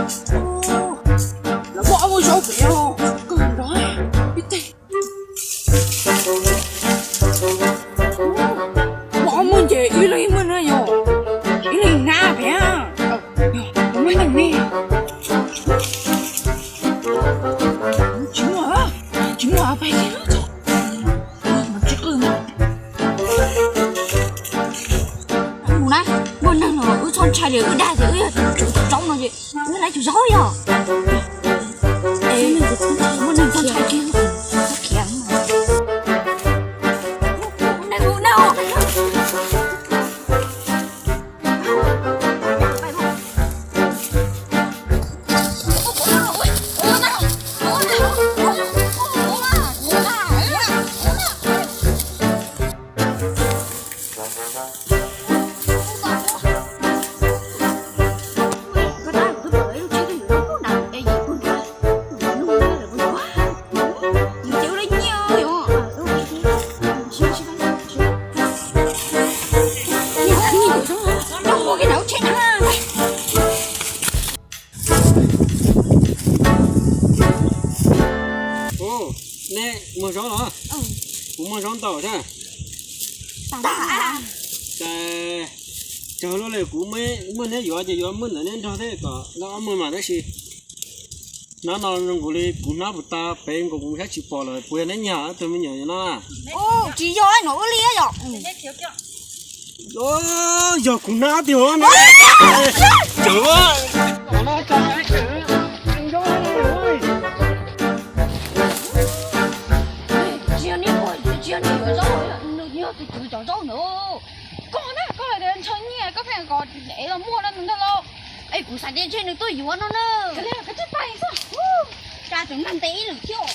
Lawv muaj ob muaj zaub pem os, kawg nrog ib teg. Muaj ob muaj ces ib leeg muaj na yog, ib leeg nab pem. Yog muaj neeg ne. Tsis muaj, tsis muaj pais tsis qw. Mus na, muaj neeg los wb txhob ntshai li, wb dag tias wb yog tswv cov zaub no ces wb laiv tswv zaub yog. Muaj neeg txhob ntshai tsis khiav. Ub, neb muag zaub los? Kuv muag zaub ntau thiab. Ces tsawg lub li kuv muaj neb yuav ces yuav muab ntawm neb nrog thiab kom lawv ob muag mas tab sis hnab no zoo nkaus li kuv hnab puas tas pem nkaus kuv saib tsis pom lawm, puas yog neb nyiag ob tug me nyuam no na? Tsis yog, no wb li yom. Yog kuv hnab tiag na. Tsis yog neb muag, tsis yog neb yuav zaub, nws yog tus tswv cov zaub ntawd. Koj na, koj los tias ntshaw nyiaj koj pheej kom ev los muag no ntag lauj. Es kuv xav tias ntshe nws tuaj yuav no na. Koj tsis pais xwb. Cas tseem nag ntev ib leeg thiab.